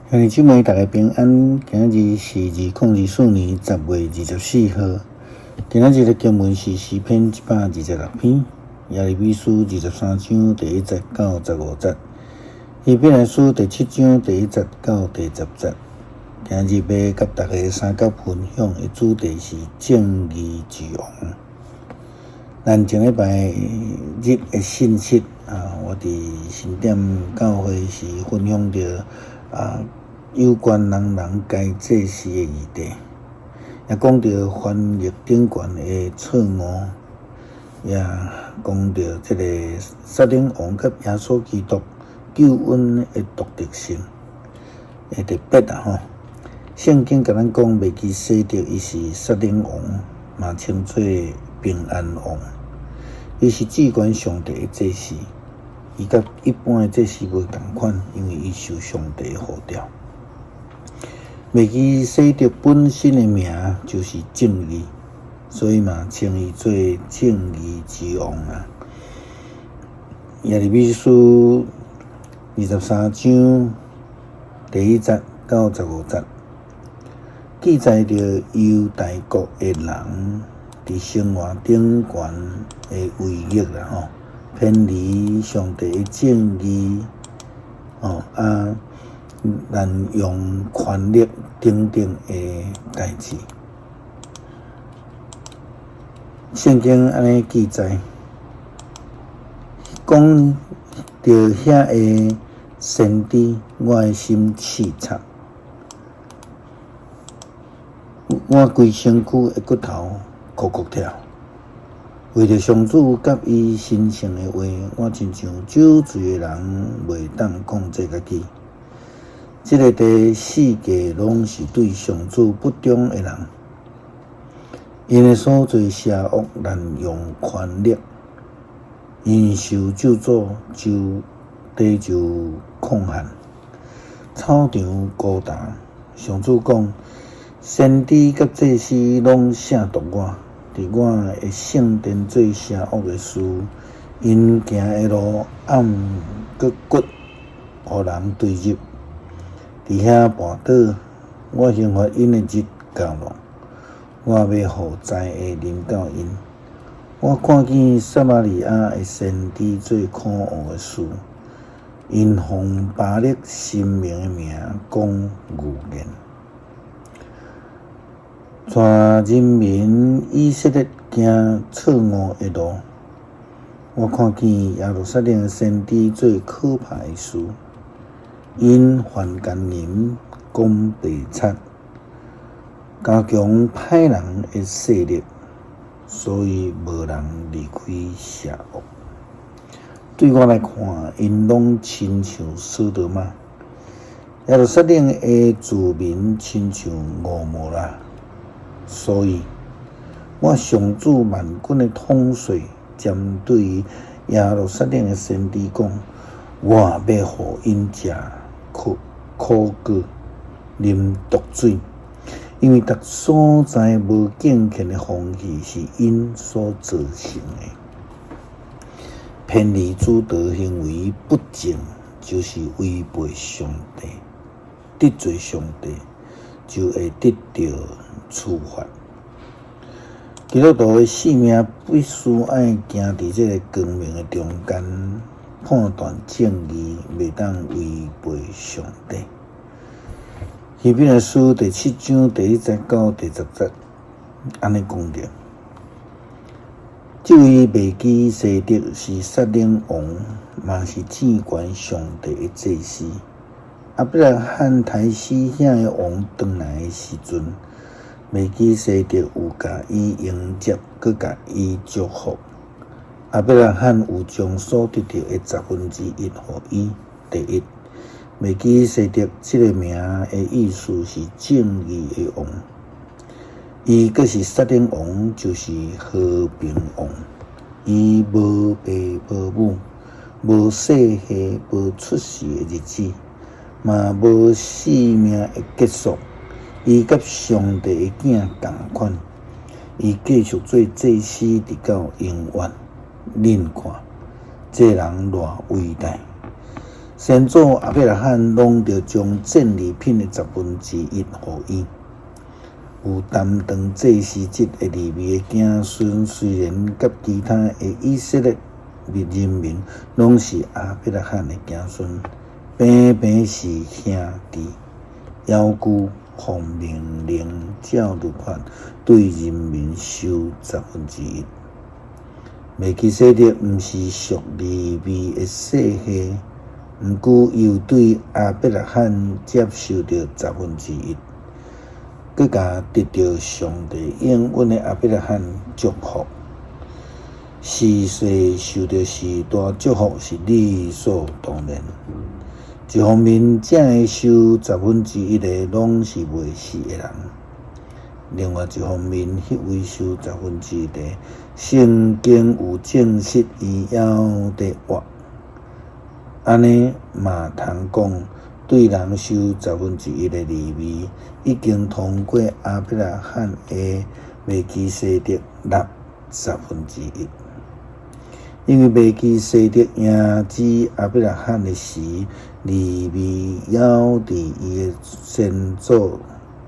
兄弟姊妹，大家平安。今日是2024年10月24號。今仔日的經文是詩篇126篇，耶利米書23章第1節到15節，希伯來書第七章第一節到第十節。今日欲佮大家相佮分享的主題是正義之王。咱前禮拜日的信息啊，我佇新店教會是分享著啊，有關人人皆祭司的議題，也講著翻譯頂懸的錯誤，也講著這個撒冷王佮耶穌基督救恩的獨特性，會特別啊吼。聖經共咱講，麥基洗德伊是撒冷王，嘛稱做平安王，伊是至懸上帝的祭司，伊佮一般的祭司無仝款，因為伊受上帝的呼召。麥基洗德本身的名就是正義，所以嘛稱伊做正義之王啊。耶利米書23章第1節到15節，記載著猶大國的人佇生活頂懸的違逆啦吼，偏離上帝的正義，吼啊，濫用權力等等的代誌。聖經按呢記載，講著遐个先知，我的心刺插，我規身軀的骨頭硞硞跳。為著上主佮伊神聖的話，我親像酒醉的人，袂當控制家己。這个地四界攏是對上主不忠的人，𪜶的所做邪惡，濫用權力，𪜶受咒詛，就地就曠旱，草場孤單。上主講，先知佮祭司攏褻瀆我，佇我的聖殿做邪惡的事，𪜶行的路暗閣骨，予人墜入。佇遐跋倒，我刑罰𪜶的日到了，我欲予災禍臨到𪜶。我看見撒瑪利亞的先知做可惡的事，𪜶奉巴力神明的名講預言，帶人民以色列行錯誤的路。我看見耶路撒冷的先知做可怕的事。𪜶犯姦淫，講白賊，加強歹人的勢力，所以無人離開邪惡。對我來看，𪜶攏親像所多瑪，耶路撒冷的子民親像蛾摩拉。所以，我上主萬軍的統帥針對耶路撒冷的先知講：我欲予𪜶食苦苦果，啉毒水，因為逐所在無敬虔的風氣是𪜶所造成的。偏離主道行為不正，就是違背上帝，得罪上帝，就會得著處罰。基督徒的性命必須愛行佇這个光明的中間。判斷正義，袂當違背上帝。希伯來書第七章第一節到第十節，按呢講著。這位麥基洗德是撒冷王，嘛是至懸上帝的祭司。亞伯拉罕刣死遐个王轉來的時陣，麥基洗德有共伊迎接，閣共伊祝福。亞伯拉罕有將所得著的十分之一予伊。第一，麥基洗德這个名的意思是正義的王，伊閣是撒冷王，就是和平王。伊無爸無母，無細漢，無出世的日子，嘛無性命的結束。伊佮上帝的囝仝款，伊繼續做祭司，直到永遠。恁看，這人偌偉大！先祖亞伯拉罕攏著將戰利品的十分之一予伊。有擔當祭司職的利未的子孫，雖然佮其他的以色列人民攏是亞伯拉罕的子孫，平平是兄弟，猶舊奉命令照律法對人民收十分之一。麥基洗德毋是屬利未的世系，毋過伊有對亞伯拉罕接受著十分之一，閣共得著上帝應允的亞伯拉罕祝福。時世受著時代祝福是理所當然。一方面，才會收十分之一的攏是袂死的人；另外一方面，彼位收十分之一的，聖經有證實伊猶佇活。按呢嘛通講，對人收十分之一的利未，已經通過亞伯拉罕的麥基洗德納十分之一。因為麥基洗德迎接亞伯拉罕的時，利未猶佇伊的先祖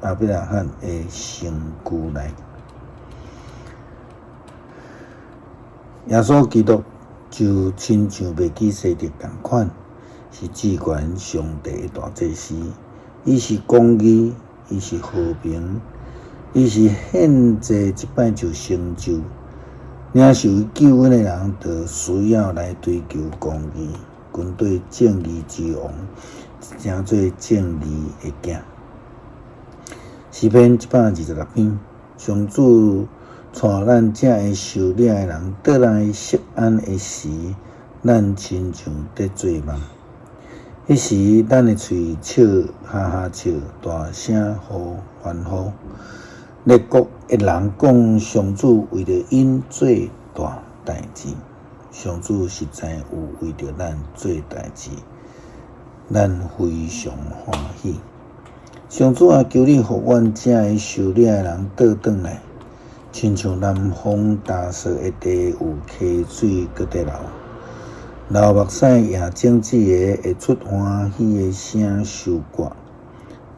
亞伯拉罕的身軀內。耶穌基督就親像麥基洗德仝款，是至懸上帝的大祭司。伊是公義，伊是和平，伊是獻祭一擺就成就。領受伊救恩的人，就需要來追求公義，跟綴正義之王，成做正義的囝。詩篇126篇，上主帶咱這會受掠的人倒來錫安的時，咱親像佇做夢。彼時，咱的喙笑哈哈笑，大聲呼歡呼。列國的人講，上主為著𪜶做大代誌，上主實在有為著咱做代誌，咱非常歡喜。上主啊，求你予阮這會受掠的人倒轉來，親像南方乾燥的地有溪水閣佇流，流目屎贏種子的會出歡喜的聲收割，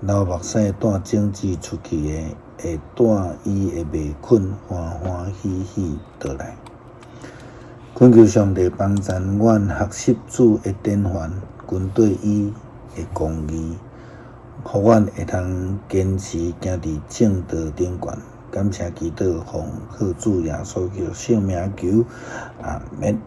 流目屎帶種子出去的，會帶伊的麥捆歡歡喜喜倒來。懇求上帝幫贊阮學習主的典範，跟綴伊的公義，予阮會通堅持行佇正道頂懸。感謝基督，奉靠主耶穌基督聖名求，阿們。